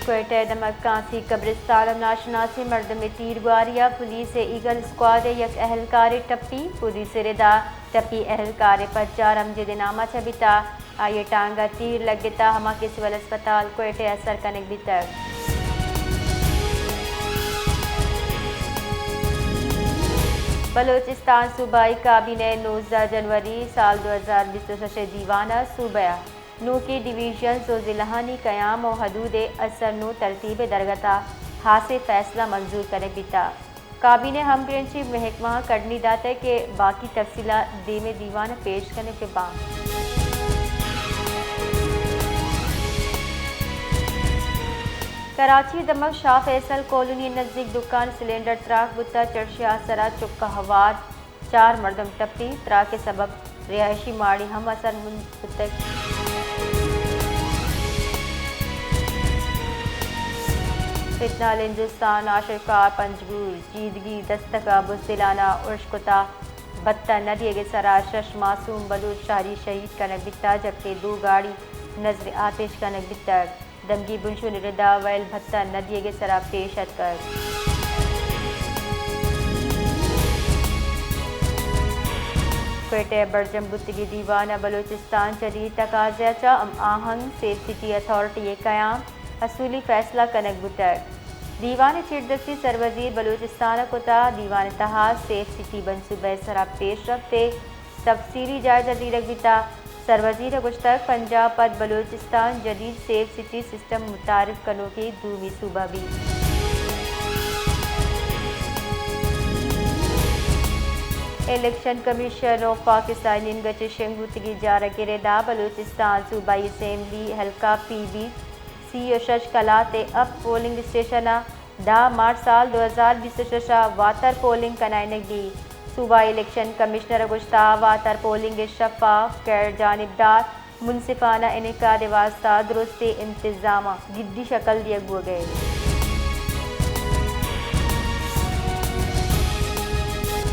کوئٹہ ءِ دمگ کانسی قبرستان ءَ ناشناسیں مردمے تیرگواری ءَ پولیس ءِ ایگل اسکواڈ ءِ یک اہلکارے ٹپی، پولیس ءِ ردا ٹپی اہلکار ءِ پجار امجد ءِ نام ءَ چہ بیتہ، آئی ءِ ٹانگ ءَ تیر لگتہ، ہما کہ سول اسپتال کوئٹہ ءَ سر کنگ بیتگ۔ بلوچستان صوبائی کابینہ ءِ نوزدہ جنوری سال دو ہزار بیست ءُ شش ءِ دیوان ءَ صوبہ ءِ نوکیں ڈویژنز ءُ ضلعانی قیام ءُ حدود ءِ اثر نو ترتیب ءِ درگت ءَ ہاسیں فیصلہ منظور کنگ بیتگ۔ کابینہ ءِ ہمگرنچی محکمہاں کڈنی داتگ کہ باقی تفصیلات دیم ءِ دیوان ءَ پیش کنگ بہ باں۔ کراچی ءِ دمگ شاہ فیصل کالونی ءِ نزیک دکان سلنڈر تراک بوتگ، چرشی ءِ آسر ءَ چک ءَ ہوار چار مردم ٹپی، تراک ءِ سبب رہائشی ماڑی ہم اثر مند بوتگ۔ فتنہ ہندوستان آشرکار پنجگور، چیدگی دستک ءَ بزدلانہ ارش کتہ، بھتہ نہ دیگ ءِ سرا شش معصوم بلوچ شہری شہید کنگ بیتہ، جبکہ دو گاڑی نذر آتش کنگ بیتگ۔ دمگی بنشون ءِ ردا ویل بھتہ نہ دیگ ءِ سرا پیش اتکگ۔ کوئٹہ ءَ برجم بوتگیں دیوان ءَ بلوچستان جدید تقاضہ ءَ چہ ہم آہنگ، سیف سٹی اتھارٹی ءِ قیام، اصولی فیصلہ کنگ بوتگ۔ دیوان ءِ چیردستی سروزیر بلوچستان ءَ کتہ۔ دیوان ءِ تہا سیف سٹی منصوبہ ءِ سرا پیش رفت ءِ تفصیلی جائزہ زیرگ بیتہ۔ سروزیر ءَ گوشتگ، پنجاب پد بلوچستان جدید سیف سٹی سسٹم متعارف کنوکیں دومی صوبہ بیت۔ الیکشن کمیشن آف پاکستان ءِ نیمگ ءَ چہ شنگ بوتگیں جارگ ءِ ردا بلوچستان صوبائی اسمبلی حلقہ پی بی سی ءُ شش کلات ءِ ہپت پولنگ اسٹیشن ءَ دہ مارچ سال دو ہزار بیست ءُ شش ءَ واتر پولنگ کنائینگ بیت۔ صوبائی الیکشن کمشنر ءَ گوشتہ، واتر پولنگ ءَ شفاف، غیر جانبدار، منصفانہ انعقاد ءِ واستہ درستیں انتظاماں گڈی شکل دیگ بوگ ءَ انت۔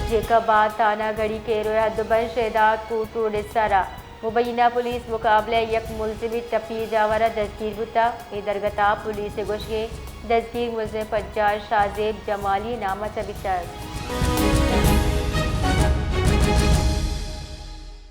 جیکب آباد تھانہ گھڑی کیرو ءِ حد ءُ بند شہداد کوٹ روڈ ءِ سرا مبینہ پولیس مقابلہ ءَ یک ملزمے ٹپی ءِ جاور ءَ دزگیر بوتگ۔ اے درگت ءَ پولیس ءِ گوشگ ءَ دزگیر ملزم ءِ پجار شاہ زیب جمالی ءِ نام ءَ چہ بیتگ۔